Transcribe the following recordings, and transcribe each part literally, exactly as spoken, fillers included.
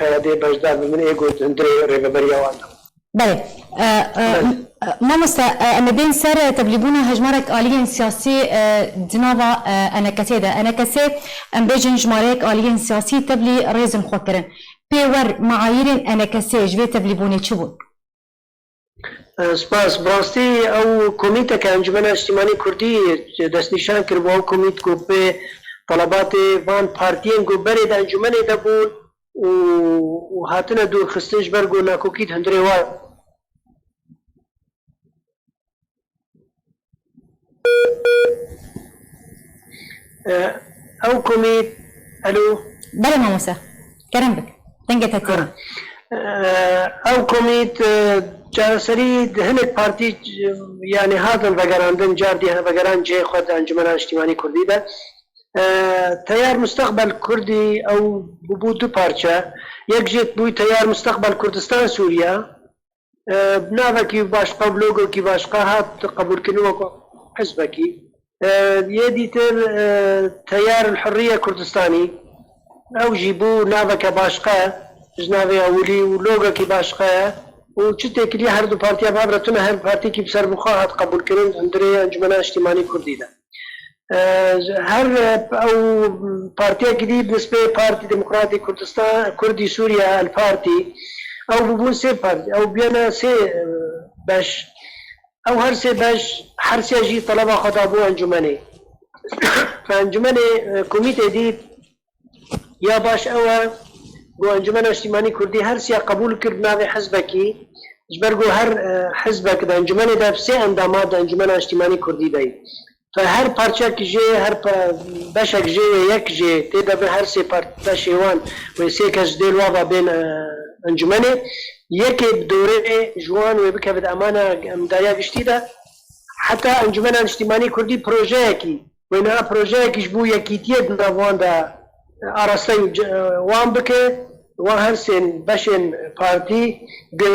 P Y D beşdar bibin, ê ku di hundirê rêveberiya wan de. Belê. E, e, Belê. m-, e, mamoste, e, em ê bên ser, e, tevlîbûna hejmarek aliyên siyasî, e, di nava, e, E N K S'ê de. E N K S, em bêjin, jimareyek aliyên siyasî tevlî rêzên xwe kirin. Pê wer meayîrên E N K S'ê ji vê tevlîbûnê çi bûn? E, spas. Bi rastî ew komîteke Encûmena Niştîmanî Kurdî destnîşan kiribû. Ew komît ku pê telebatê van partiyên ku berê di encûmenê de bûn û, û hatine dûrxistin ji ber ku nakokî di hundirê wan. E, ew komît, alo? Belê mamoste. Kerem bik. Dengê te tê. Ha. E, ew komît, e, çareserî di hinek partî, e, yanî hatin vegerandin, car dî vegeran cihê xwe di Encûmena Niştîmanî Kurdî de. E, Teyar Mustaqbel Kurdî ew bûbû du parçe. Yek jê bû Teyar Mustaqbel Kurdistan Sûriye. E, bi navekî başqa, bi logokî başqa hat qebûlkirin wek hizbekî. E, yê dîtir, e, Teyar el Hurriye Kurdistanî, ew jî bû naveke başqa, ji navê ewilî û logekî başqa ye. Û çi têkilî her du partiya bi hev re tune, her partiyekî bi ser bi xwe hat qebûlkirin hundirê Encûmena Niştîmanî Kurdî de. E, her, e, ew partiyekî dî bi nisbê Partî Demokratî Kurdistan, Kurdî Sûriye, El Partî, ew bûbûn sê partî, ew biyane sê, e, beş. Ew her sê beş, her sê jî teleba xwe dabû encûmenê. Encûmenê, e, komîtê dît, ya baş ew e, ku Encûmena Niştîmanî Kurdî her siya qebûl kir bi navê hizbekî, ji ber ku her, e, hizbek di encûmenê de sê endama di Encûmena Niştîmanî Kurdî de yî. Fe her parçek jê, her pe-, beşek jê wê yek jê tê de be, her sê par-, beşê wan wê sê kes ji dêl wa ve bên, e, encûmenê. Yekê bi dorê ji wan wê bikeve di emana, em, daya giştî de. Heta Encûmena Niştîmanî Kurdî projeyekî, wêna projeyekî ji bo yekîtiyê di nav wan de, e, arasteyî ce-, e, wan bike, wan her sên beşên partî, gi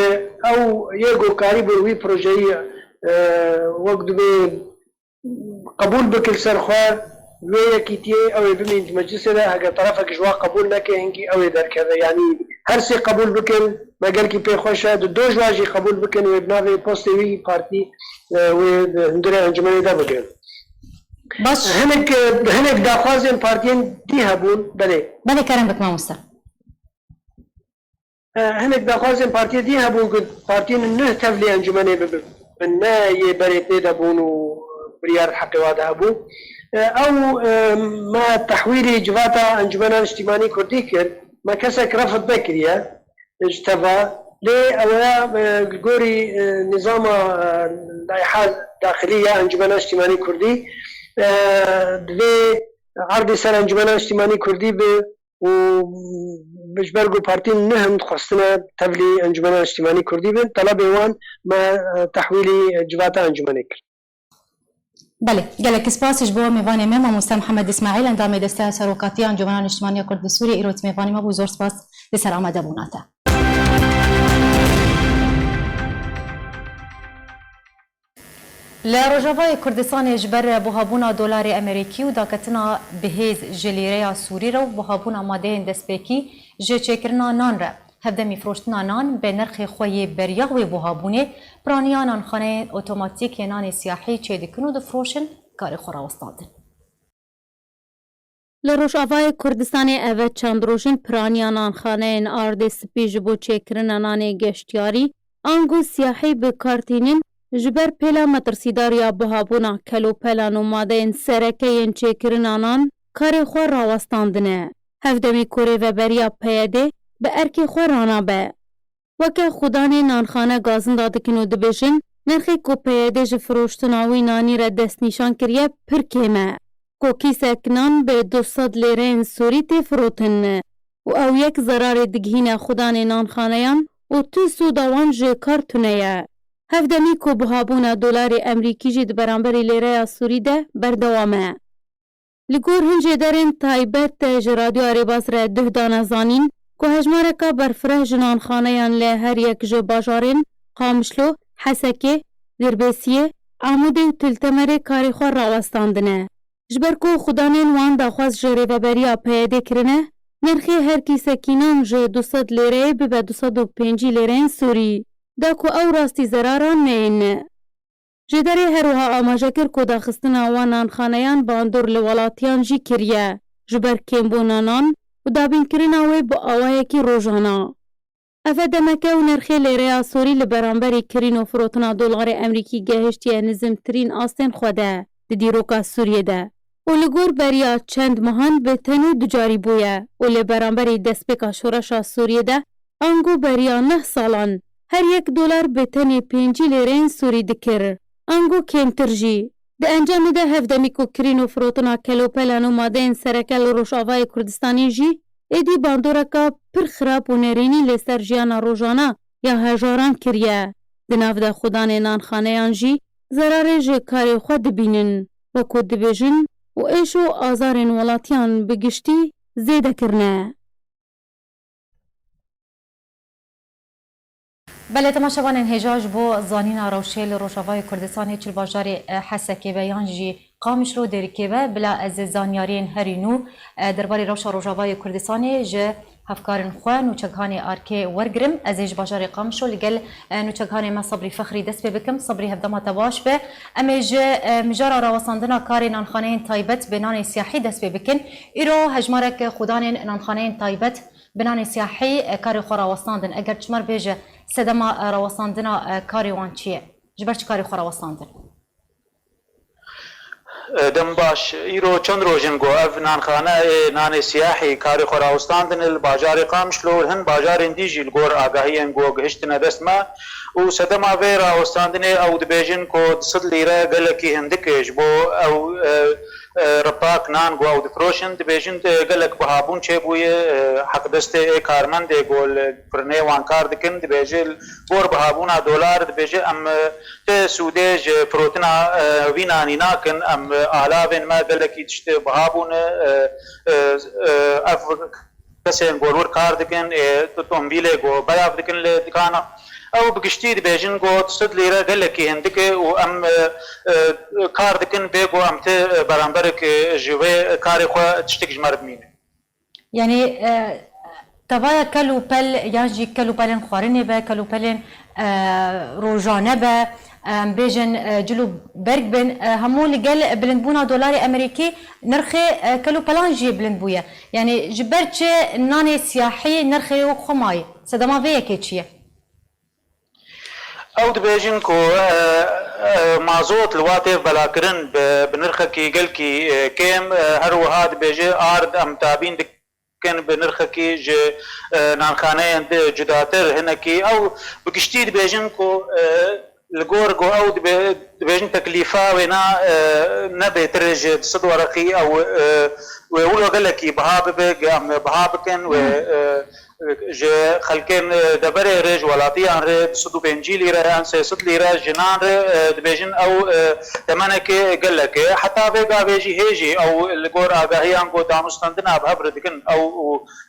ew yê ku karîbûn wî projeyî, e, wek dibê qebûl bike li ser xwe, wê yekîtiyê ew ê bimîn di meclisê de, heger terefek ji wa qebûl neke, hingî ew ê derkeve. Yanî her sê qebûl bikin, me gelkî pê xweş e, di do ji wan jî qebûl bikin, wê bi navê postê wî partî, e, wê di hundirê encûmenê de bigirin. Baş. Hinek, e, hinek daxwazên partiyên dî hebûn, belê. Belê, kerem bik mamoste. E, hinek daxwazên partiyê dî hebûn ku partiyên nuh tevlî encûmenê bibin, ne yê berê tê de bûn û biryar di heqê wa de hebû. E, ew, e, me tehwîlî civata Encûmena Niştîmanî Kurdî kir, me kesek refd vekiriye ji teva. Lê ew ya, e, li gorî, e, nîzama, e, layha daxilî ya Encûmena Niştîmanî Kurdî, e, divê erdê ser Encûmena Niştîmanî Kurdî bi û ji ber ku partiyên nuh in dixwestine tevlî Encûmena Niştîmanî Kurdî bin, telebê wan me, e, tehwîlî civata encûmenê kir. Belê, gelek spas ji bo mêvanê me, Mamoste Mihemed Îsmaîl, endamê Desteya Serokatiya Encûmena Niştimanî ya Kurd li Sûriyê, îro mêvanê me bû. Zor spas, li ser amadebûna te. Li Rojavayê Kurdistanê ji ber buhabûna dolarê Emerîkî û daketina bihêz ji lîreya Sûrî re û buhabûna madeyên destpêkî ji çêkirina nan re, hevdemî firoştina nan bi nirxê xwe yê beriya wê buhabûnê, piraniya nanxaneyên otomatîk yê nanê siyahî çêdikin û difiroşin karê xwe rawestandin. Li Rojavayê Kurdistanê ev çend roj in piraniya nanxaneyên ardê spî ji bo çêkirina nanê geştyarî, ango siyahî bi kar tînin, ji ber pêla metirsîdar ya buhabûna kelopelan û madeyên sereke yên çêkirina nan karê xwe rawestandine. Hevdemî ku rêveberiya P Y D bi erkê xwe ranabe. Weke xudanê nanxane gazinda dikin û dibêjin, nirxê ku P Y D ji firoştina wî nanî re destnîşan kiriye pir kêm e. Ku kîsek nan bi du sed lêreyên Sûrî tê firotin û ew yek zerarê digihîne xudanê nanxaneyan û tu sûda wan ji kar tune ye. Hevdemî ku buhabûna dolarê Emrîkî jî di beramberî lêreya Sûrî de berdewam e. Li gor hin jêderên taybet ji Radyoya Rêbaz re duh dane zanîn ku hejmareka berfireh ji nanxaneyan li her yek ji bajarên Qamişlo, Hesekê, Dîrbêsiyê, Amûdê û Til Temerê karê xwe rawestandine. Ji ber ku xudanên wan daxwaz ji rêveberiya P Y D kirine, Nirxê her kîsekînan ji du sed lêreyê bibe du sed û pêncî lêreyên Sûrî, da ku ew rastî zeraran neyên. Jêderê her wiha amaje kir ku daxistina wan nanxaneyan bandor li welatiyan jî kiriye, ji ber kêmbûna nan û dabînkirina wê bi awayekî rojana. Ev e demeke û nirxê lêreya Sûrî li beramberî kirîn û firotina dolarê Emerîkî gehiştiye nizimtirîn astên xwe de di dîroka Sûriyê de û li gor beriya çend mehan bi tenê ducarî bûye û li beramberî destpêka şoreşa Sûriyê de ango beriya neh salan her yek dolar bi tenê pêncî lêreyên Sûrî dikir. Ango kêmtir jî. Di encamê de hevdemî ku kirîn û firotina kelopelan û madeyên sereke li Rojavayê Kurdistanê jî êdî bandoreka pir xirab û nerînî li ser jiyana rojana ya hejaran kiriye. Di nav de xudanê nanxaneyan jî zerarê ji karê xwe dibînin, wekû dibêjin û êş û azarên welatiyan bi giştî zêde kirine. Belê, temaşevanên hêja, ji bo zanîna rewşê li Rojavayê Kurdistanê çi li bajarê, e, Hesekê be yan jî Qamişlo Dêrikê be, bila ez ê zanyariyên herî nû, e, derbarê rewşa Rojavayê Kurdistanê ji hevkarên xwe nûçeghanê Arkê wergirim. Ez ê ji bajarê Qamişlo li gel, e, nûçeghanê me Sebrî Fexrî dest pê bikim. Sebrî, hevdema te baş be. Em ê ji, e, mijara rawestandina karê nanxaneyên taybet bi nanê siyahî dest pê bikin. Îro hejmarek xudanên nanxaneyên taybet bi nanê siyahî, e, karê xwe rawestandin. Eger tu ji me re bêje sedema, e, rawestandina, e, karê wan çi ye? Ji ber çi karê xwe rawestandin? E, dem baş. Îro çend roj in ku ev nanxane ê nanê siyahî karê xwe rawestandin li bajarê Qamişlo û hin bajarên dî jî li gor agahiyên ku gihiştine dest me û sedema vê rawestandinê ew dibêjin ku du sed lîre gelekî hindik e ji bo ew, e, e, ripak nan ku ew difiroşin, dibêjin, e, gelek bihabûn çêbûye, e, heqdestê ê karmendê ku li firnê wan kar dikin, dibêje, li gor bihabûna dolar, dibêje, em, e, ti sûdê ji firotina, e, vî nanî nakin, em, e, alavên me gelekî tiştê bihabûne, e, e, e, ev kesên ku li wir kar dikin, ê, tu tomîlê ku belav dikin li dikana. Ew bi giştî dibêjin ku du sed lîre gelekî hindik e û em, e, e, kar dikin bê ku em ti beramberek, e, ji wê karê xwe tiştek ji me re bimîne. Yanî, e, tevaya kel û pel yan jî kel û pelên xwarinê be, kel û pelên, e, rojane be, em bêjin, e, cil û berg bin, e, hemû li gel bilindbûna dolarê Emerîkî nirxê, e, kel û pelan jî bilind bûye. Yanî ji ber çi nanê siyahî nirxê wek xwe mayî? Sedema vê yekê çi ye? Ew dibêjin ku, e, e, mazot li wa tê velakirin bi, bi nirxekî gelkî, e, kêm, e, her wiha dibêje ard em tabîn dikin. Kin bi nirxekî ji, e, nanxaneyên di cudatir hinekî. Ew bi giştî dibêjin ku, e, li gor ku ew dibe-, dibêjin teklîfa wêna, e, ne bêtir ji du sed wereqî ew, e, wê wilo gelekî biha bibe, em biha bikin, wê, e, ji xelkên, e, deverê re, ji welatiyan re du sed û pêncî lîre yan sê sed lîre, jinan re, e, dibêjin ew, e, temeneke gelek e. Heta vê gavê jî hê jî ew li gor agahiyan ku danûstandina bi hev re dikin, ew û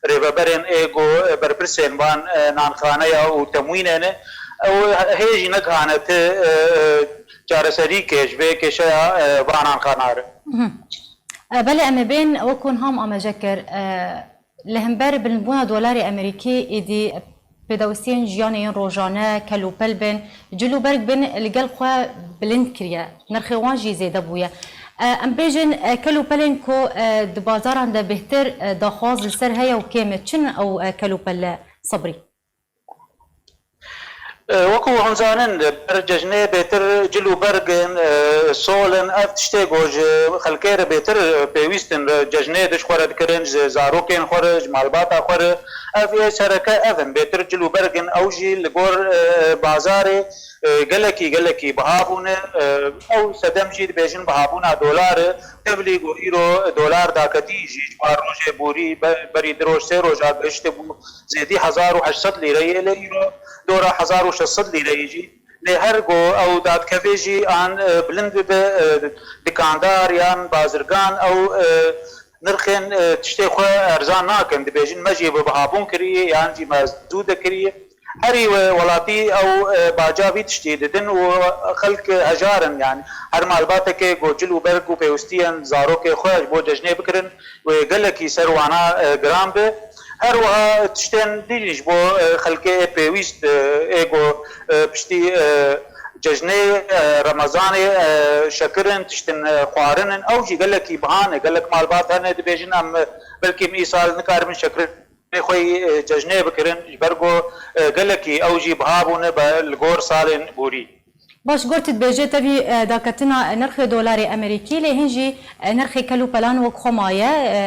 rêveberên ê ku berpirsên van, e, nanxaneya û temwînê ne, ew hê jî negihane ti, e, e, çareserîkê ji vê kêşeya, e, van nanxana re. Mhm. E, belê em ê bên, wekû niha min amaje kir, e, li hember bilindbûna dolarê Emerîkî êdî pêdawistiyên jiyanê yên rojane kel û pel bin, cil û berg bin li gel xwe bilind kiriye. Nirxê wan jî zêde bûye. E, em bêjin, e, kel û pelên ku, e, di bazaran de bêhtir, e, daxwaz li ser heye û kêm e. Çi ne ew, e, kel û pele, Sebrî? E, wekû hûn zanin, ber cejnê bêtir cil û berg in, e, sol in, ev tiştê ku ji xelkê re bêtir, e, pêwîst in, re cejnê di ji xwe re dikirin, ji zarokên xwe re, ji malbata xwe re. Ev ê sereke ev in, bêtir cil û berg in, ew jî li gor, e, bazarê, e, gelekî, gelekî biha bûne. E, ew sedem jî dibêjin bihabûna dolar e. Tevlî ku îro dolar daketî jî ji wan rojê borî be-, berî du roj, sê roja gihiştibû zêdî hezar û heşt sed lîreyê, lê îro dora hezar û şeş sed lîreyê jî. Lê her ku ew dadkevê jî an, e, bilind bibe, e, dikandar yan bazirgan ew, e, nirxên, e, tiştê xwe erzan nakin. Dibêjin me jî bi bihabûn kiriye yan jî me zû de kiriye. Herî we-, welatî ew, e, baca vî tiştî didin û xelk hejar in, yanî her malbateke ku cil û berg û pêwistiyên zarokê xwe ji bo cejnê bikirin, wê gelekî ser wana, e, giran be. Her wiha tiştên dî jî ji bo, e, xelkê ê pêwîst, e, ê ku, e, piştî, e, cejnê, e, Remezanê, e, şekir in, tiştin, e, xwarin in, ew jî gelekî biha ne. Gelek malbat hene dibêjin, em, e, belkî em îsal nikaribin şekirê xwe yî, e, cejnê bikirin, ji ber ku, e, gelekî ew jî biha bûne be li gor salên borî. Baş, gor tu dibêje tevî, e, daketina nirxê dolarê Amerîkî, lê hîn jî, e, nirxê kel û pelan wek xwe maye, e,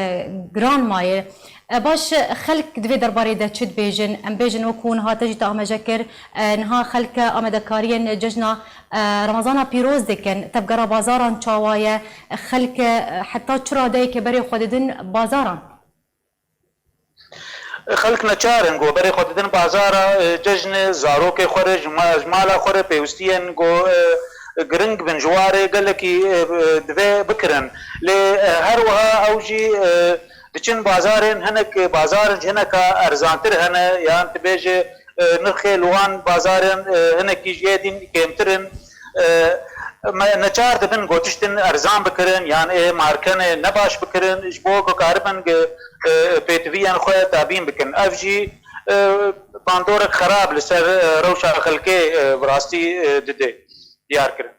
giran maye. E, baş, xelk di vê derbarê de çi dibêjin? Em bêjin wek hûn hate jî te amaje kir, e, niha xelk amadekariyên cejna, e, Remezana pîroz dikin. Tevgera bazaran çawa ye? Xelk, e, heta çi radeyekê berê xwe didin bazaran? Xelk neçar in ku berê xwe didin bazara, e, cejnê, zarokê xwe re, ji ma-, ji mala xwe re pêwistiyên ku, e, giring bin ji warê gelekî, e, divê bikirin. Lê, e, her wiha ew jî, e, diçin bazarên, hinek bazar ji hineka erzantir hene, yan tu bêje, e, nirxê li wan bazarên, e, hinekî ji yê din kêmtir in. E, me neçar dibin ku tiştin erzan bikirin, yan ê markenê ne baş bikirin, ji bo ku karibin, e, pêtiviyên xwe tabîn bikin. Ev jî, e, bandorek xerab li ser, e, rewşa xelkê, e, bi rastî, e, dide diyar kirin.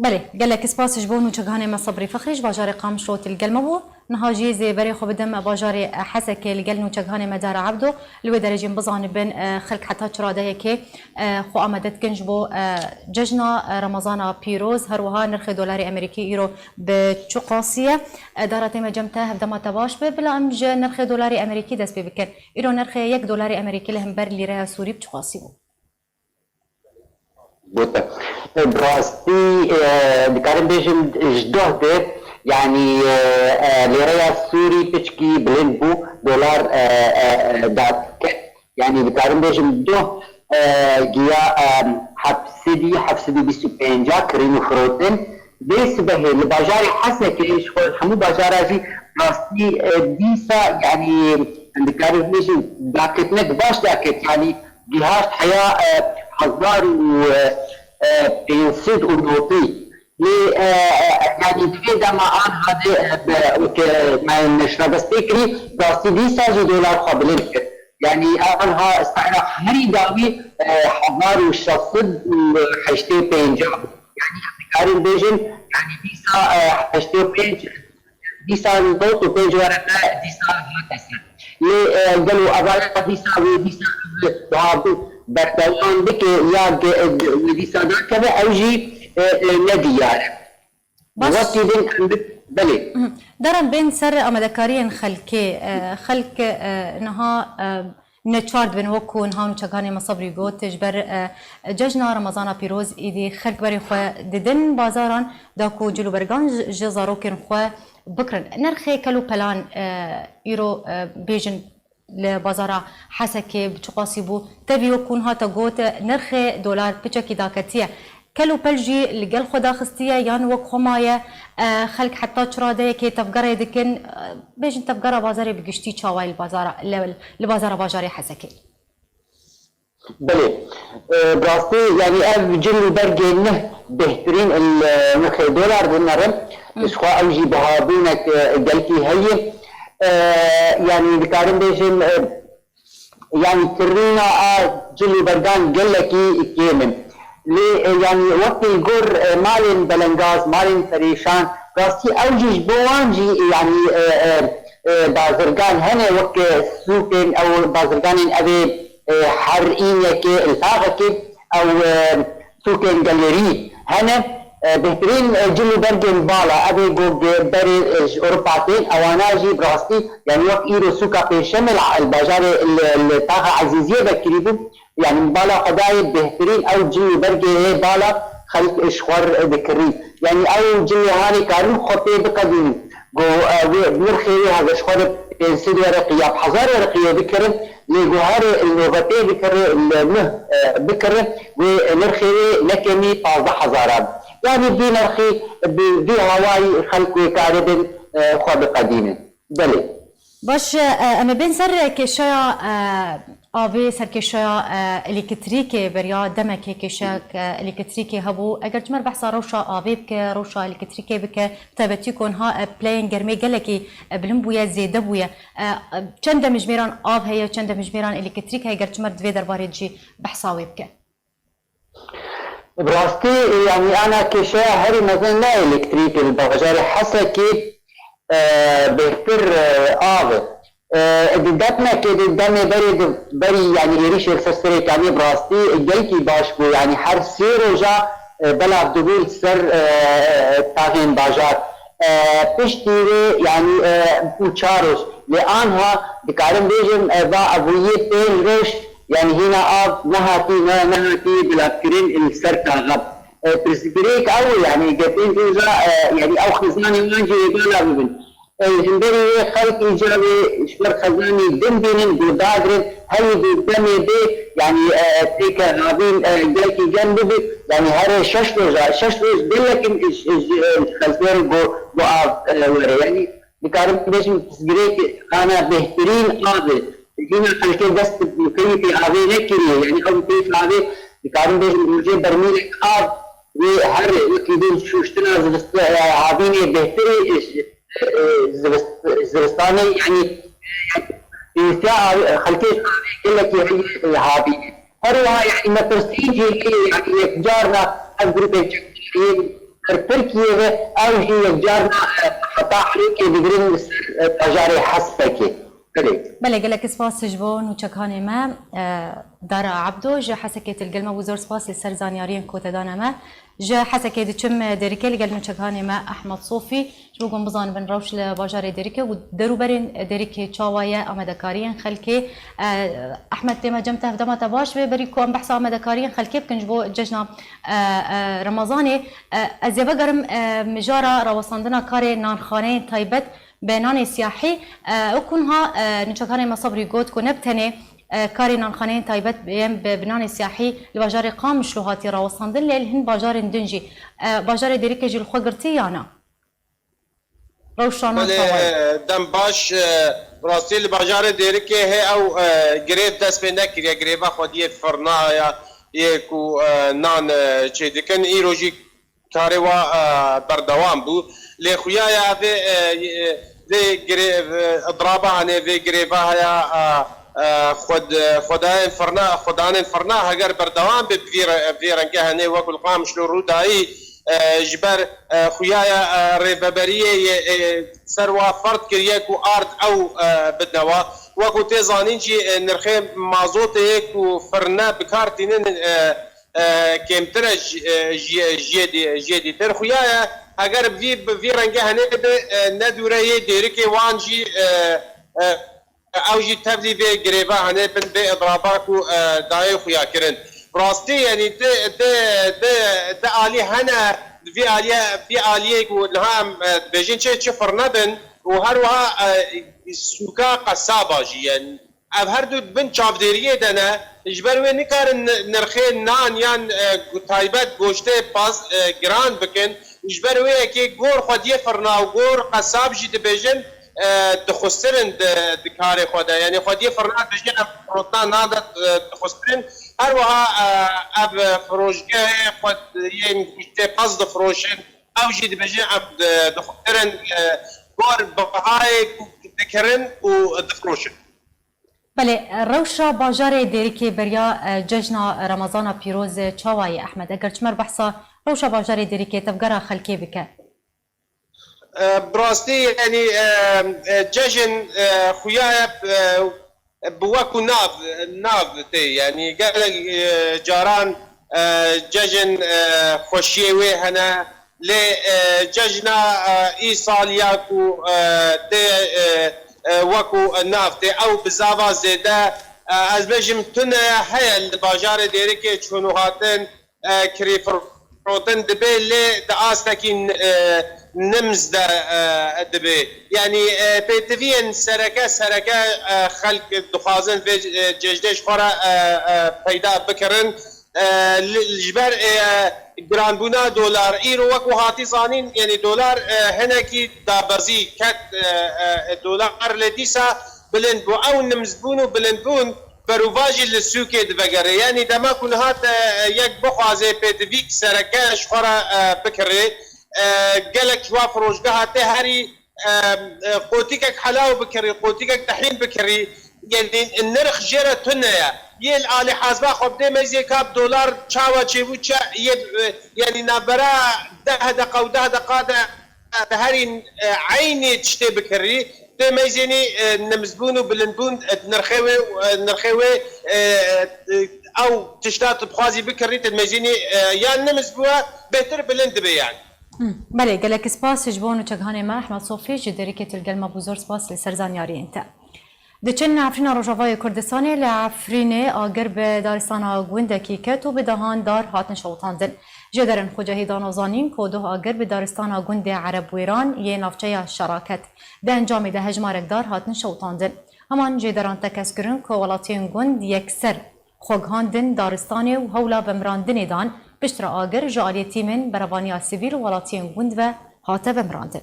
Belê, gelek spas ji bo nûçegihanê me Sebrî Fexrî ji bajarê Qamişlo tê li gel me bû. Niha jî zê berê xwe bidim bajarê Hesekê, li gel nûçegihanê me Dara Ebdo. Li wê derê jî em bizanibin, e, xelk heta çi radeyekê, e, xwe amade dikin ji bo, e, cejna, e, Remezana pîroz. Her wiha nirxê dolarê Amerîkî îro bi çi qasî ye? E, Dara, tê me cem te, hevdema te baş be. Bila em ji nirxê dolarê Amerîkî dest pê bikin. Îro nirxê yek dolarê Amerîkî li hember lîreya Sûrî bi çi qasî bû? Bûte. Bi rastî, e, dikarim bêjim ji doh de, yanî, e, e, lêreya Sûrî piçkî bilind bû, dolar, e, e, e, dad ket. Yanî dikarim bêjim doh, e, giya, e, heft sedî, heft sed û bîst û pênc kirîn û firotin. Vê sibehê li bajarê Hesekê ji xwe hemû bajara jî rastî, e, dîsa, yanî, em dikarin bêjin, daketinek baş daket, yanî gihaşt heya, e, hezar û, e, e, pênc sed û notî. Lê, e, e, yanî di vê dema an hade, e, bi, weke me neşra dest pê kirî, rastî dîsa jî dolar xwe bilind kir. Yanî anha sera herî dawî, e, hezar û şeş sed û heştê û pênc bû. Yanî em dikarin bêjin, yanî dîsa, e, heştê û pênc, dîsa nod û pênc were me dîsa hate ser. Lê, e, gelo evaya dîsa wê dîsa bihabû berdewam bike ya ge-, wê dîsa dakeve ew jî, e, e, ne diyar e. Baş. Wekî din em bi-, belê. Hı. Deran bên ser amadekariyên xelkê, e, xelk, e, niha, e, neçar dibin, wek ku niha nûçeganê me Sebrî got, ji ber, e, cejna Remezana pîroz, îdî xelk berê xwe didin bazaran, da ku cil û bergan ji, ji zarokên xwe bikirin. Nirxê kel û pelan, e, îro, e, bêjin li bazara Hesekê bi çiqasî bû? Tevî wek hûn hate got, nirxê dolar piçekî daketiye. Kel û pel jî li gel xwe daxistiye yan wek xwe maye? E, xelk heta çi radeyekê tevgerê dikin? E, bêjin tevgera bazarê bi giştî çawa ye li bazara, li, li bazara bajarê Hesekê? Belê. E, bi rastî, yanî ev cil û bergê neh bêhtirîn li nirxê dolar dinere. Hı. Ji xwe ew jî bihabûnek, e, gelkî heye. E, yanî dikarin bêjin, e, yanî kirîna a cil û bergan gelekî kêm in. Lê, e, yanî wekî li gor, e, malên belengaz, malên perêşan, rastî ew jî ji bo wan jî, yanî, e, e, e, bazirgan hene wek, e, sûkên ew bazirganên ev ê, e, her înekê, li taxekê ew, e, sûkên gelêrî hene. E, bêhtirîn, e, cil û bergên bala, ev ê ku ge-, berê, e, ji Ewropa tên, ewana jî bi rastî, yanî wek îro sûka Pênşemê li, li bajarê, li, li taxa Ezîziyê vekirî bû. Yanî bala xwe dayê bêhtirîn ew cil û bergê hê bala xelk ji xwe re dikirî. Yanî ew cilê hanê karin xwe pê biqedînin. Go, e, wê nirxê wê hebe ji xwe re pênc sed wereqî ya bi hezar wereqî wê bikirin, lê go herê li novetê bikire, li nuh, e, bikire, wê nirxê wê ne kemî pazdeh hezar a. Yanî vî nirxî bi vî hawayî xelk wê karibin, e, xwe biqedînin. Belê. Baş, e, em ê bên ser kêşeya, e, Avê serkêşeya, e, elektrîkê beriya demekê kêşeyek, e, elektrîkê hebû. Eger çimer behsa rewşa avê bike, rewşa elektrîkê bike, bi taybetî ku niha, e, pileyên germê gelekî, e, bilind bûye, zêde bûye. E, e, çend demjimêran av heye, çend demjimêran elektrîk heye, ger çimer di vê derbarê jî behsa wê bike? Bi rastî, yanî ana kêşeya herî mezin ne elektrîk e, li bajarê Hesekê, e, bêhtir, e, av e. E, di demekê, di demê berê, di berî, yanî êrîşê li ser Serê Kaniyê bi rastî gelkî baş bû. Yanî her sê roja, e, belav dibû li ser, e, taxên bajar. E, piştî wê, yanî, e, bû çar roj. Lê anha dikarim bêjim, e, va evûyê pênc roj, yanî hîna av nehatî, ne, nehatî belavkirin li ser taxa. E, pirsgirêk ew e, yanî, ge pênc roja, e, yanî, ew xizanê wan jî ê bala bibin. E, ji ber wê xelk îca wê ji ber xezanê din bînin, guhdar in, herî zû demê bê, yanî, e, têke havîn, e, gelkî germ bibe, yanî, herê şeş roja, şeş roj gelek in ji, ji, ji xezanê ku, ku av, e, were. Yanî, dikarim bêjim, pirsgirêk ana bêhtirîn av e. Hîna xelkê dest bi keyfê avê nekiriye. Yanî ew keyf avê, dikarim bêjim, rojê bermîlek av wê herê, wekî din şûştina zivist-, e, havînê bêhtir e, e, zivist-, zivistanê, yanî, e, pêwîstiya avê, xelkê ji avê gelekî heye, e, havînê. Her wiha, yanî, metirsîn jî heye, yanî, yekcarna ev grûpên çekdariyên ser Tirkiyê ve, ew jî yekcarna, e, heta alîkê digirin li ser, e, bajarê Hesekê. Belê. Belê, gelek spas ji bo nûçekanê me, e, Dara Abdo ji Hesekê til gel me bû, zor spas li ser zanyariyên ku te dane me. Ji Hesekê diçim, e, Dêrikê li gel nûçekanê me Ehmed Sofî. Ji bo ku em bizanibin rewş li bajarê Dêrikê û derûberên Dêrikê çawa ye, amadekariyên xelkê. E, Ehmed, tê me cem te, hevdema te baş be, berî ku em behsa amadekariyên xelkê bikin ji bo cejna, e, e, Remezanê. E, ez ê vegerim, e, mijara rawestandina karê nanxaneyên taybet bi nanê siyahî. E, wekû niha, e, nûçekanê me Sebrî got ku ne bi tenê, e, karê nanxaneyên taybet yên bi, bi nanê siyahî li bajarê Qamişlo hatiye rawestandin, lê li hin bajarên din jî. E, bajarê Dêrikê jî li xwe girtî ya na? Rewşa nan Belê, çawa ye? E, dem baş, e, rastî li bajarê Dêrikê hê ew, e, girêv dest pê nekiriye, girêva xwediyê firna ya, yê ku, e, nan, e, çêdikin, îro jî karê wa, e, berdewam bû. Lê xuya ya vê, e, e, vê girê-, e, idraba hene, vê girêva heye, e, e, xwed-, xwedayên firna, xwedanên firna heger berdewam be, bi vî re-, vê rengê hene wekû li Qamişlo rû dayî, e, ji ber, e, xuya ya, e, rêveberiyê yê, e, ser wa ferz kiriye ku ard ew, e, bidine wa. Wekû tê zanîn jî, e, nirxê mazotê yê ku firne bi kar tînin, e, e, kêmtir e ji, e, ji, ji yê dî-, ji yê dîtir. Xuya ye, heger vî, bi vî rengê henê be, e, ne dûre yê Dêrikê wan jî, e, e, ew jî tevlî vê girêva henê bin vê idraba ku, e, dayê xuya kirin. Bi rastî, yanî di, di, di, di alî hene, di vî aliyê, vî aliyê ku niha em, e, dibêjin çi, çi firne bin û her wiha, e, sûka qesaba jî, yanî ev her du di bin çavdêriyê de ne, ji ber wê nikarin ni-, nirxê nan yan, e, gu-, taybet goştê paz, e, giran bikin. Ji ber wê yekê gor xwediyê firna û gor qesab jî dibêjin, e, dixustirin di, di karê xwe de. Yanî xwediyê firna dibêjin em firotna nan de, e, dixustirin. Her wiha, e, ev firojgehê xwe yên goştê paz difroşin. Ew jî dibêjin em di-, dixustirin, e, gor bihayê ku dikirin û difiroşin. Belê, rewşa bajarê Dêrikê beriya, e, cejna Remezana pîroz, e, çawa ye, Ehmed? Eger çimer behsa rewşa bajarê Dêrikê, tevgera xelkê bike. E, bi rastî, yanî, e, e, cejin, e, xuya ye, e, bi wekû nav, nav tê. Yanî gelek, e, caran, e, cejin, e, xweşiyê wê hene. Lê, e, cejna, e, îsal ya ku, e, tê, e, e, wekû nav tê, ew bi zava zêde, e, ez bêjim tune heye li bajarê Dêrikê çûn û hatin, e, kirî firotin dibe, lê di astekî, e, nimz de, e, dibe. Yanî, e, pêtiviyên sereke, sereke, e, xelk dixwazin vê, e, cejnê ji xwe re, e, e, peyda bikirin. E, li, ji ber, e, giranbûna dolar, îro wekû hatî zanîn, yanî dolar, e, hinekî dabezî ket, e, e, dolar lê dîsa bilind bû. Ew nimzbûn û bilindbûn berovajî li sûkê divegere. Yanî dema ku niha te, e, yek bixwaze pêdivîk sereke ji xwe re, e, bikirê, e, gelek ji wa firojgeha tê herî, e, e, qotîkek helaw bikirî, qotîkek tehîn bikirî, yanî nirx jê re tune ye. Yê li alî hesba xwe bidê meyzê ka bi dolar çawa çêbû, çi yê, e, yanî navbera deh deqa û deh deqa de, e, te herî, e, eynî tiştê bikirî, tê meyzênî, e, nimizbûn û bilindbûn, e, nirxê wê, e, nirxê wê, e, e, ew tişta tu dixwazî bikirî, te meyzênî, e, yan nimiz bûye, bêhtir bilind dibe yanî. Hmm, belê, gelek spas ji bo nûçegihanê me Ehmed Sofî ji Dêrikê tu li gel me bû, zor spas li ser zanyariyên te. Diçin Efrîna Rojavayê Kurdistanê, li Efrînê agir bi daristana gundekî ket û bi dehan dar hatin şewitandin. Jêderên Xwecehî dano zanîn ku doh agir bi daristana gundê Erebwêran yê navçeya Şeraket. Di encamê de hejmarek dar hatin şewitandin. Heman jêderan tekez kirin ku welatiyên gund yekser xwe gihandin daristanê û hewla vemirandinê dan, piştre agir ji aliyê tîmên berevaniya sivîl û welatiyên gund ve hate vemirandin.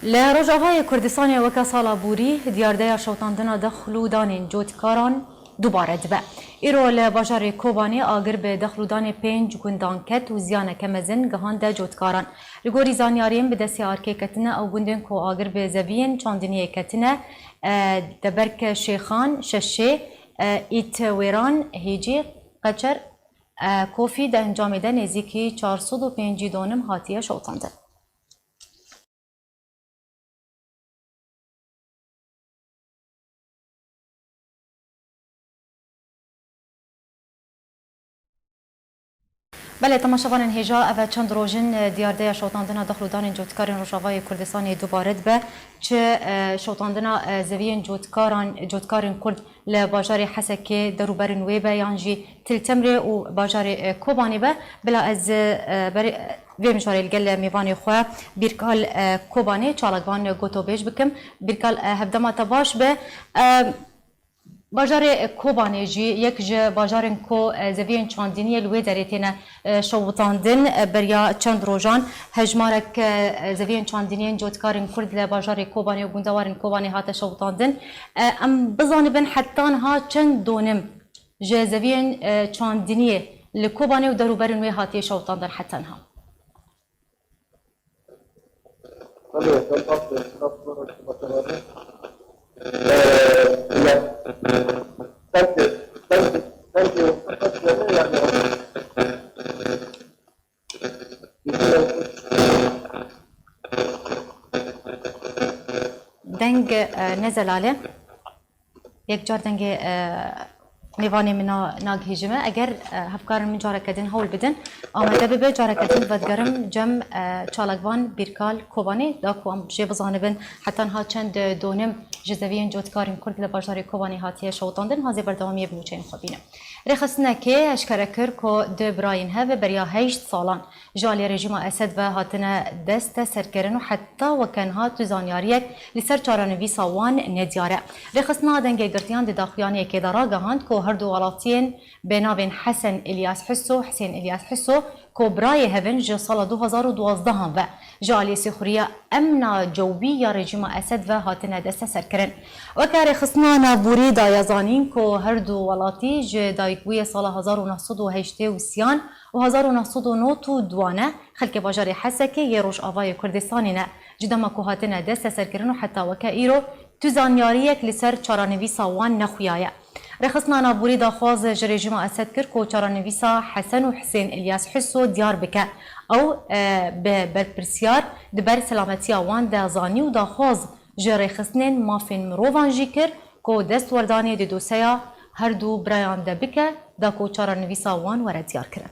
Li Rojavayê Kurdistanê weke sala borî diyardeya şewitandina dexl û danên cotkaran dubare dibe. Îro li bajarê Kobanê agir bi dexl û danê pênc gundan ket û ziyaneke mezin gihande cotkaran. Li gorî zanyariyên bi destê arkê ketine, ew gundên ku agir bi zeviyên çandiniyê ketine, e, Deberke Şêxan, Şeşê, e, Ît Wêran, Hêcî, Qeçer, e, Kofî, di encamê de nêzîkî çar sed û pêncî donim hatiye şewitandin. Belê, temaşevanên hêja, ev e çend roj in, e, diyardeya şewitandina dexl û danên cotkarên Rojavayê Kurdistanê dubare dibe. Çi, e, şewitandina, e, zeviyên cotkaran, cotkarên Kurd li bajarê Hesekê derûberin wê be, yan jî Til Temrê û bajarê, e, Kobanê be. Bila ez, e, berê, vê mijarê li gel mêvanê xwe Bîrkal, e, Kobanê, çalakvan gotobêj bikim. Bîrkal, e, hevdema te baş be. E, Bajarê Kobanê jî yek ji bajarên ku, e, zeviyên çandiniyê li wê derê têne, e, şewitandin. E, beriya çend rojan hejmarek, e, zeviyên çandiniyên cotkarên Kurd li bajarê Kobanê û gundewarên Kobanê hate şewitandin. E, em bizanibin heta niha çend donim ji zeviyên, e, çandiniyê li Kobanê û derûberên wê hatiye şewitandin heta niha? Deng, e, ne zelal e. Yek car dengê, e, mêvanê min na-, nagihîjime. Eger, e, hevkarên min careke din hewl bidin, amade bibe, careke din vedigerim cem, e, çalakvan Bîrkal Kobanê, da ku em jê bizanibin heta niha çend, e, donim ji zeviyên cotkarên Kurd li bajarê Kobanê hatiye şewitandin. Hazê berdewamiyê bi nûçeyên xwe bîne. Rêxistinekê eşkere kir ku du birayên hev beriya heşt salan ji aliyê rejîma Esed ve hatine desteserkirin û heta weke niha tu zanyariyek li ser çarenivîsa wan nediyar e. Rêxistina Dengê Girtiyan di daxuyaniyekê de ragihand ku her du welatiyên bi navên Hesen Îlyas Hiso, Hisên Îlyas Hiso, ku birayê hev in ji sala du hezar û duwazdeh an ve ji aliyê Sîxuriya Emna Cewbî ya rejîma Esed ve hatine desteserkirin. Weke Rêxistina Navborî daye zanîn ku her du welatî ji dayikbûyê sala hezar û neh sed û heştê û sê an û hezar û neh sed û nod û du an e, xelkê bajarê Hesekê yê Rojavayê Kurdistanê ne. Ji dema ku hatine desteserkirin û heta weke îro tu zanyariyek li ser çarenivîsa wan nexuyaye. Rêxistina Navborî daxwaz ji rejîma Esed kir ku çarenivîsa Hesen û Hisên Îlyas Hiso diyar bike. Ew, e, bi berpirsiyar di ber selametiya wan de zanî û daxwaz ji rêxistinên mafên mirovan jî kir ku destwerdanê di doseya her du birayan de bike, da ku çarenivîsa wan were diyarkirin.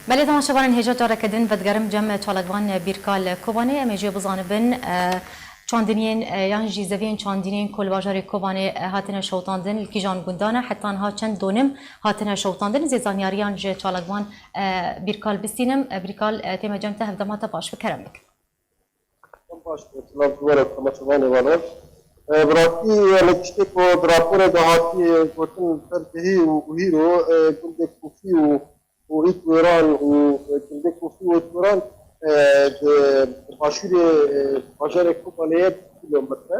Belê, temaşevanên hêja, careke din vedigerim cem çalakvan Bîrkal Kobanê. Em ê jê bizanibin, e, çandiniyên, e, yan jî zeviyên çandiniyên ku li bajarê Kobanê, e, hatine şewitandin, li kîjan gundan e, heta niha çend donim hatine şewitandin, zê zanyariyan ji çalakvan, e, Bîrkal bistînim. E, Bîrkal, e, tême cem te, hevdema te baş bi kerem bikin. Baş, silav ji we re, temaşevanê wan. E, bi rastî, e, li tiştê ku di raporê de hatiye gotin, li ser cihê û, û hîro, e, gundê Kûfî û û Îtwêran û gundê Kûfî û Îtwêran, e, di başûrê, e, bajarê Kobanê ye, du kilometre.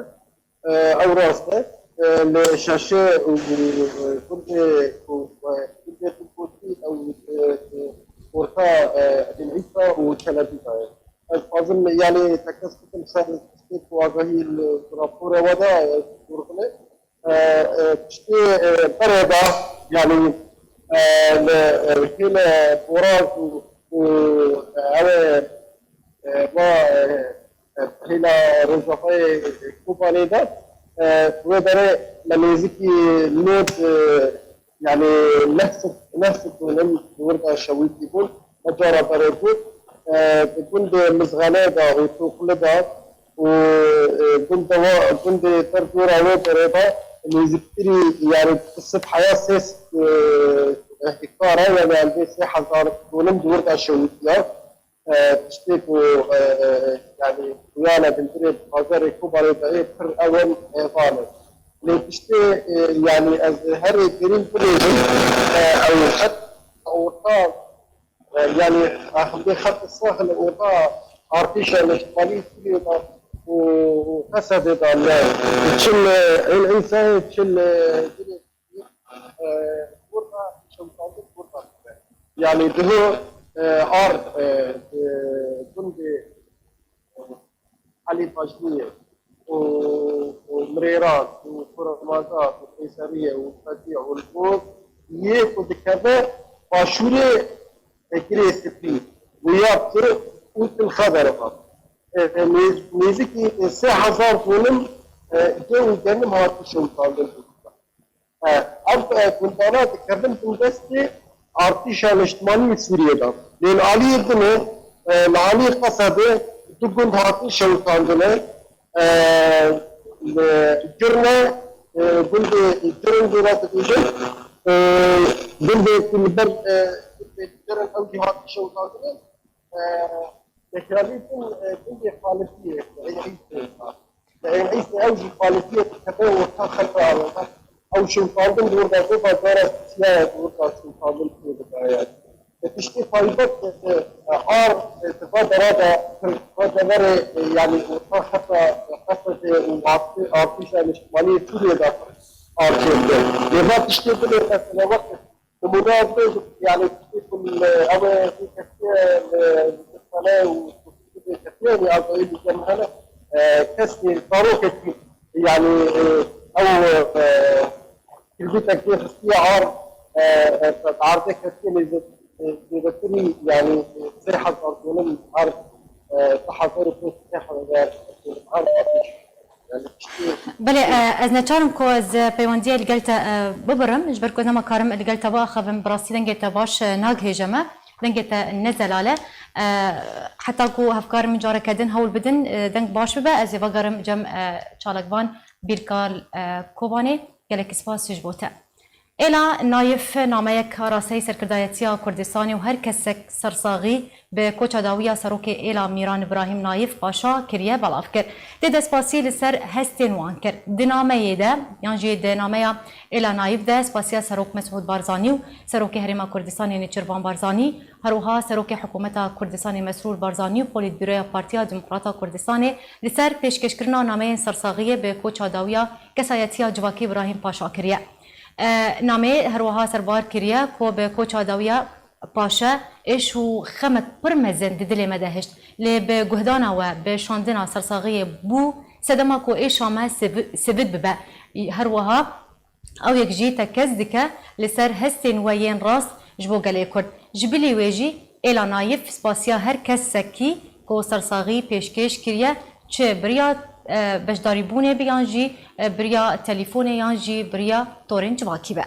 E, ew rast e. E, li Şaşe û, e, gundê ku, e, gundê Tunkotî ew, e, e, orta, e, Bin Îsa û Çelebî de ye. Ez dixwazim, yanî, tekez bikim ser tiştê ku agahî li rapora we de, e, dûr bine. E, e, tiştê, e, berê de, yanî, e, li, e, hêle Boraz û, û, e, ew ê, e, va, e, e, hêla Rojavayê Kobanê de, e, wê berê me nêzîkî nod, e, yanî neh sed, neh sed donim di wir de şewitî bûn. Me cara berê got, e, di gundê Mizxele de û Toxli de û, e, gundê wa, gundê derdora wê derê de nêzîktirî, yanî sed heya sê sed, e, hektar e, yanî em vê sê hezar donim di wir de şewitiya. E, tiştê ku, e, e, yanî, xuyana bindirê bajarê Kobanê de yê pir ew in, e, van e. Lê tiştê, e, yanî, ez herê girîng bibêjim, e, ew her orta, e, yanî, axivdê xet saxil orta artêşa niştimanî Sûriyê de û, û Qesedê de ne. Çil, e, El Îsayê, çil, e, e, burada şewitandin burada. Yanî diho, e, ar, e, e, gundê, e, Elî Bajliyê û, û Mirêran û Kurmaza û Qeyseriyê û Fetî û Lbûr yê ku dikeve başûrê, e, Girê Spî û Yaptir û Til Xeber ve. E, e, nêz-, nêzîkî, e, sê hezar donim, e, cê û genim hatiye şewitandin. E, ev, e, gundana dikevin bin destê artêşa niştimanî Sûriyê de. Lê li aliyê din e, e, li aliyê Qesedê du gund hatin şewitandine. E, li Girne, e, gundê Girin jê re dibêjin, e, gundê ku li ber, e, gundê Girin ew jî hatin şewitandine. E, Tekrarî din, e, gundê Xalifiyê, Eyn Îsê. Eyn Îsê ew jî Xalifiyê dikeve orta xeta. Ew şewitandin di wir de zêde cara siyaya di wir de şewitandin pê didaye. E, tiştê taybet, e, e, ar, e, di va dera de, di va deverê, e, yanî orta xeta, e, Qesedê û artê-, artêşa niştimanî Sûriyê de ar çêdike. Lê va tiştê din ê mesele wek Nimûne ez bêjim, yanî tiştê ku, e, ew ê vî kesê, e, li Sane û vê kesê, yanî agahî li cem hene, e, kesê zarokekî, yanî, e, ew, e, kirbîtekî xistiye ar, e, e, ardê kesê lê zê-, e, zêdetirî, yanî, e, sê hezar donim ar, e, du hezar û pênc sed ar Belê, e, ez neçar im ku ez, e, peywendiya li gel te, e, bibirim, ji ber ku ez nema karim li gel te biaxivim, bi rastî dengê te baş, e, nagihêje me, dengê te ne zelal e. E, heta ku hevkarên min careke din hewl bidin, e, deng baş bibe, ez ê vegerim cem, e, çalakvan Bîrkal, e, Kobanê. Gelekî spas ji bo te. Êla Nayif nameyek araseyî serkirdayetiya Kurdistanê û her kesek sersaxî bi koça dawî ya serokê Êla Mîran Îbrahîm Nayif Paşa kiriye belav kir. Tê de spasî li ser hestên wan kir. Di nameyê de, yan jî di nameya Êla Nayif de spasiya Serok Mesûd Barzanî û Serokê Herêma Kurdistanê Nêçîrvan Barzanî, her wiha Serokê Hikûmeta Kurdistanê Mesrûr Barzanî û Polîtbîroya Partiya Demokrata Kurdistanê li ser pêşkêşkirina nameyên sersaxiyê bi koça dawî ya kesayetiya civakî Îbrahîm Paşa kiriye. E, nameyê her wiha serbar kiriye ku bi koça dawiya paşe êş û xemek pir mezin di dilê me de hişt. Lê bi guhdana we bi şandina sersaxiyê bû sedema ku êşa me sivi-, sivit bibe. Her wiha ew yek jî tekez dike li ser hestên we yên rast ji bo gelê Kurd. Ji bilî wê jî Êla Nayif spasiya her kesekî ku sersaxî pêşkêş kiriye, çi bi riya, e, beşdarîbûnê be yan jî, e, bi riya telîfonê yan jî bi riya torên civakî be.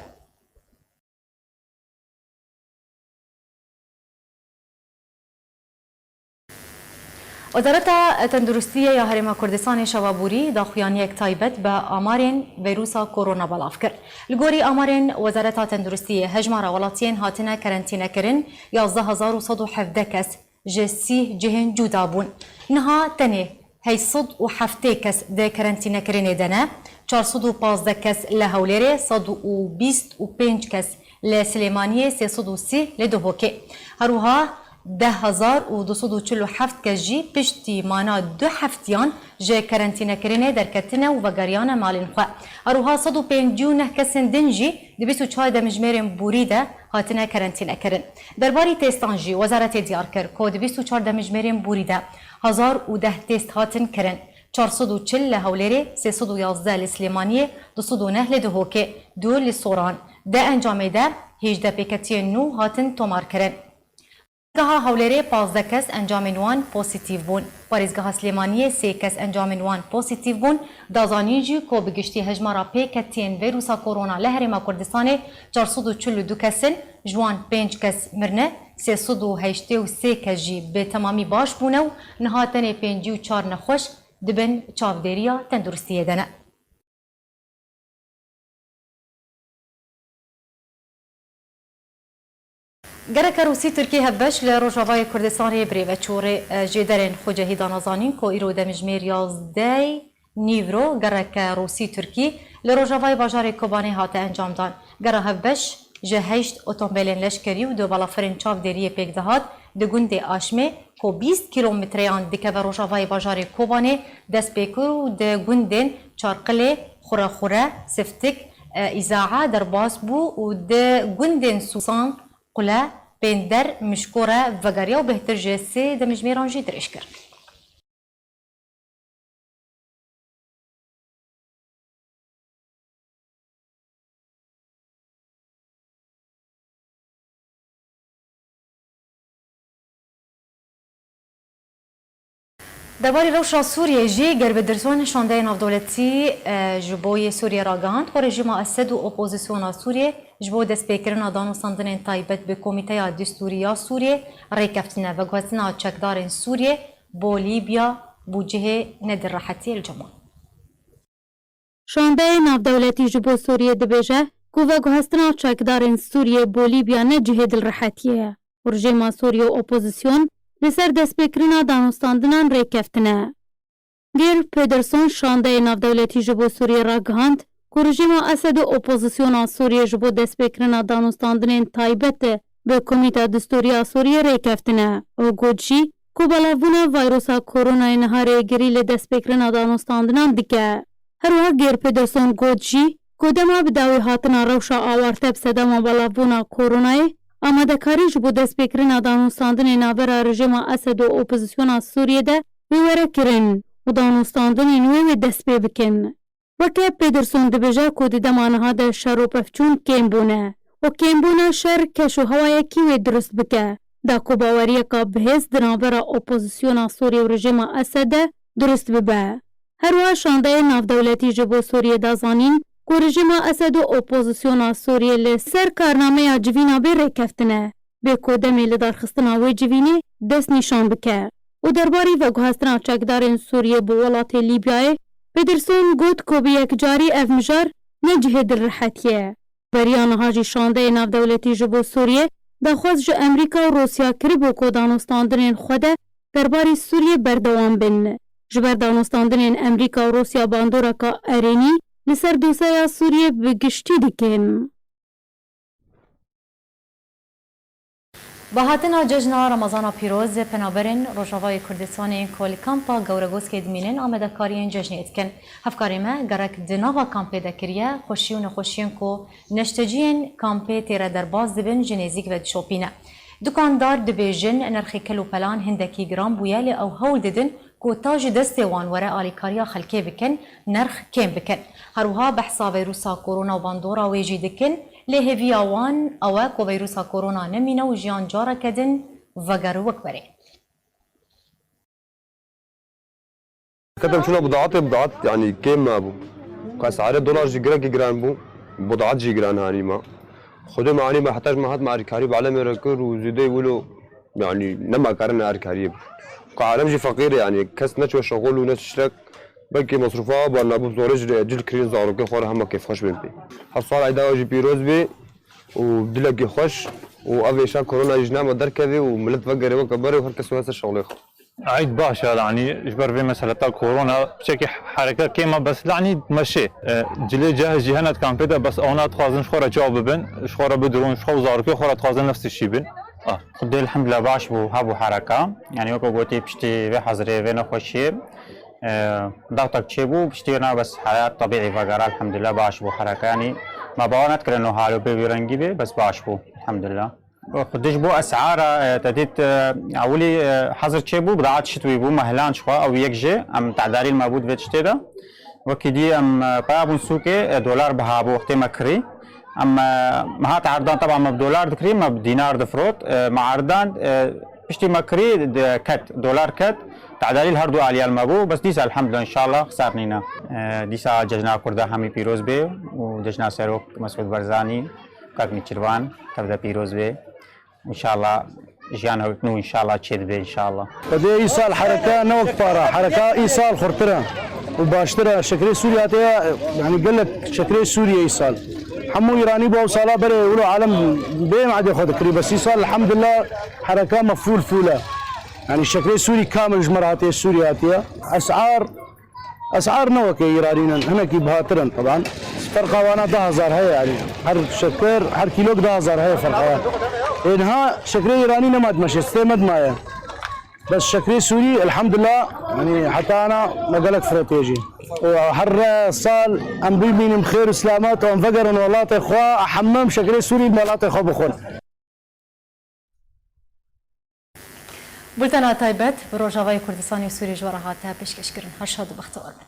Wezareta Tenduristiyê ya Herêma Kurdistanê şeva borî daxuyaniyek taybet bi amarên vîrusa korona belav kir. Li gorî amarên Wezareta Tenduristiyê, hejmara welatiyên hatine kerentînekirin yazdeh hezar û sed û hevdeh kes ji sî cihên cuda bûn. Niha tenê heyt sed û heftê kes di kerentînekirinê de ne, çar sed û pazdeh kes li Hewlêrê, sed û bîst û pênc kes li Silêmaniyê, sê sed û sî li Duhokê. Her wiha deh hezar û du sed û çil û heft kes jî piştî mana du heftiyan ji kerentînekirinê derketine û vegeriyane malên xwe. Her wiha sed û pêncî û neh kesên din jî di bîst û çar demjimêrên borî de hatine kerentînekirin. Derbarî têstan jî wezaretê diyar kir ku di bîst û çar demjimêrên borî de hezar û deh têst hatin kirin. Çar sed û çil li Hewlêrê, sê sed û yazdeh li Silêmaniyê, du sed û neh li Duhokê, du li Soran. Di encamê de hêjdeh pêketiyên nû hatin tomarkirin. Parêzgeha Hewlêrê pazdeh kes encamên wan pozîtîf bûn. Parêzgeha Silêmaniyê sê kes encamên wan pozîtîf bûn. Da zanîn jî ku bi giştî hejmara pêketiyên vîrusa korona li Herêma Kurdistanê çar sed û çil û du kes in, ji wan pênc kes mirine, sê sed û heştê û sê kes jî bi temamî baş bûne û niha tenê pêncî û çar nexweş di bin çavdêriya tenduristiyê de ne. Gereke Rûsî Tirkî hevbeş li Rojavayê Kurdistanê birêve çû. Rê, e, jêderên xwecehî dana zanîn ku îro demjimêr yazdeh nîvro gereke Rûsî Tirkî li Rojavayê bajarê Kobanê hate encamdan. Gera hevbeş ji heşt otombêlên leşkerî û du balafirên çavdêriyê pêk dihat, di gundê Aşmê ku bîst kîlometreyan dikeve rojavayê bajarê Kobanê dest pê kir û di gundên Çarqilê, Xurexure, Siftik, e, Îzae derbas bû û di gundên Sûsan, Qule, Pênder, Mişko re vegeriya û bêhtir ji sê demjimêran jî dirêj kir. Derbarî rewşa Sûriyê jî Gerbedirsûn şandeyê navdewletî, e, ji bo yê Sûriyê ragihand ku rejîma Esed û opozisyona Sûriyê ji bo destpêkirina danûstandinên taybet bi Komîteya Distûrî ya Sûriyê rêkeftine. Veguhestina çekdarên Sûriyê bo Lîbya bû cihê ne di rehetiyê li cem wan. Şandeyê navdewletî ji bo Sûriyê dibêje ku veguhestina çekdarên Sûriyê bo Lîbya ne cihê dilrehetiyê ye û rejîma Sûriyê û opozîsyon li ser destpêkirina danûstandinan rêkeftine. Geir Pederson, şandeyê navdewletî ji bo Sûriyê ragihand ku rejîma Esed û opozîsyona Sûriyê ji bo destpêkirina danûstandinên taybet bi Komîta Distûrî ya Sûriyê rêkeftine û got jî ku belavbûna vîrusa koronayê niha rêgirî li destpêkirina danûstandinan dike. Her wiha Geir Pederson got jî ku dema bi dawî hatina rewşa awarte bi sedema belavbûna koronayê, amadekarî ji bo destpêkirina danûstandinê navbera rejîma Esed û opozîsyona Sûriyê de wê were kirin û danûstandinên wê wê dest pê bikin. Weke Pederson dibêje ku di dema niha de şer û pevçûn kêm bûne û kêmbûna şer keş û hewayekî wê dirust bike, da ku baweriyeka bihêz di navbera opozîsyona Sûriyê û rejîma Esed de dirust bibe. Her wiha şandeyê navdewletî ji bo Sûriyê da zanîn ku rejîma Esed û opozîsyona Sûriyê li ser karnameya civîna bê rêkeftine, bê ku demê lidarxistina wê civînê destnîşan bike û derbarî veguhestina çekdarên Sûriyê bo welatê Lîbyayê, Pederson got ku bi yekcarî ev mijar ne cihê dilrehetiyê ye. Beriya niha jî şandeyê navdewletî ji bo Sûriyê daxwaz ji Amerîka û Rûsya kiribû ku danûstandinên xwe de derbarî Sûriyê berdewam bin. Ji ber danûstandinên Amerîka û Rûsya bandoreka erênî li ser dosyeya Sûriyê bi giştî dikin. Bi hatina cejna Remezana pîroz, penaberên Rojavayê Kurdistanê yên ku li kampa Gewregoskê dimînin, amadekariyên cejnê dikin. Hevkarê me gerek di nava kampê de kiriye, xweşî û nexweşiyên ku neşteciyên kampê tê re derbas dibin, ji nêzîk ve dişopîne. Dukandar dibêjin, nirxê kel û pelan hindekî giran bûye, lê ew hewl didin ku ta ji destê wan were alîkariya xelkê bikin, nirx kêm bikin. Her wiha behsa vîrusa korona û bandora wê jî dikin, lê hêviya wan ew e ku vîrusa korona nemîne û jiyan careke din vegere wek berê. Ketim çûna bidaatê, bidaat, yanî, kêm mabû. Ka esarê dolar jî girekî giran bû, bidaat jî giran hanî ma. Xwedê me hanî me heta ji me hat me alîkarî bi alemê re kir û zêdeyî wilo, yanî, nema karin alîkariyê bike. Ku alem jî feqîr e, yanî kes neçû şexul û ne tiştek. Belkî mesrûfa wan nabû zorê ji cil kirîn zarokê xwe re hema kêfxweş bên pê. Her sal eyda we jî pîroz bê û dilekî xweş û ev êşa korona jî ji nav me derkeve û milet vegere weke berê û her kes wese şexulê xwe. Eyd baş e, yanî ji ber vê meseleta korona piçekî hereke kêm e, bes yanî meşê. E, cilê ceh jî hene di kampê de, bes ew nadixwazin ji xwe re çaw bibin, ji xwe re bidirûn, ji xwe û zarokê xwe re dixwazin nefs tişî bin. Ah. Xwedê elhamdulillah baş bû, hebû hereka. Yanî weke gotî piştî vê hezirê, vê nexweşiyê, e, dawtek çêbû, piştî na bes heyat tebîî vegera, elhamdulillah baş bû hereka. Yanî me bawer nedikirino halo bê wî rengî bê, bes baş bû, elhamdulillah. Xwedê ji bo esara, e, te dît, e, ewilî, e, hezir çêbû, bidaat şitwî bû, mehlan ji xwe, ew yek jê, em tedarî li me bû di vê tiştê de. Wekî dî em, e, peya bûn sûkê, e, dolar biha bû wextê me kirî. Em, e, me hat erdan, teba me bi dolar dikirî, me bi dînar difirot. E, me erdan, e, piştî me kirî, de, ket, dolar ket. Tedarî li her du aliyan me bû. Bes dîsa elhamdulillah, înşallah xisar nîne. E, dîsa cejna Kurda hemî pîroz bê û cejna Serok Mesûd Barzanî, Kak Nîçirvan, tev de pîroz bê. Înşallah jiyan hewt nû înşallah çêdibe înşallah. Xwedê îsal hereka ne wek para, hereka îsal xurtir e û baştir e. Şekerê Sûriyê hatiye, yanî gelek şekerê Sûriyê îsal. Hemû Îranî bû ew sala berê wilo alem bê madê xwe dikirî, bes îsal elhamdulillah hereka me fûl fûl e. Yanî şekerê Sûrî kamil ji me re hatiye Sûriyê hatiye. Esar Esar ne weke Îranî ne, hinekî bihatir in, teban. Ferqa wana deh hezar heye, yanî her şeker, her kîlok deh hezar heye ferqa wan. Ê niha şekerê Îranî nema dimeşe, stê me dimaye. Bes şekerê Sûrî, elhamdulillah, yanî heta ana me gelek firetiye jî. Û her sal em bimînin xêr û selamet û em vegerin welatê xwe, hemû em şekerê Sûrî li welatê xwe bixwin. Bultena taybet bi Rojavayê Kurdistanê û Sûriyê ji we re hate pêşkêşkirin. Her şad û bextewar bin.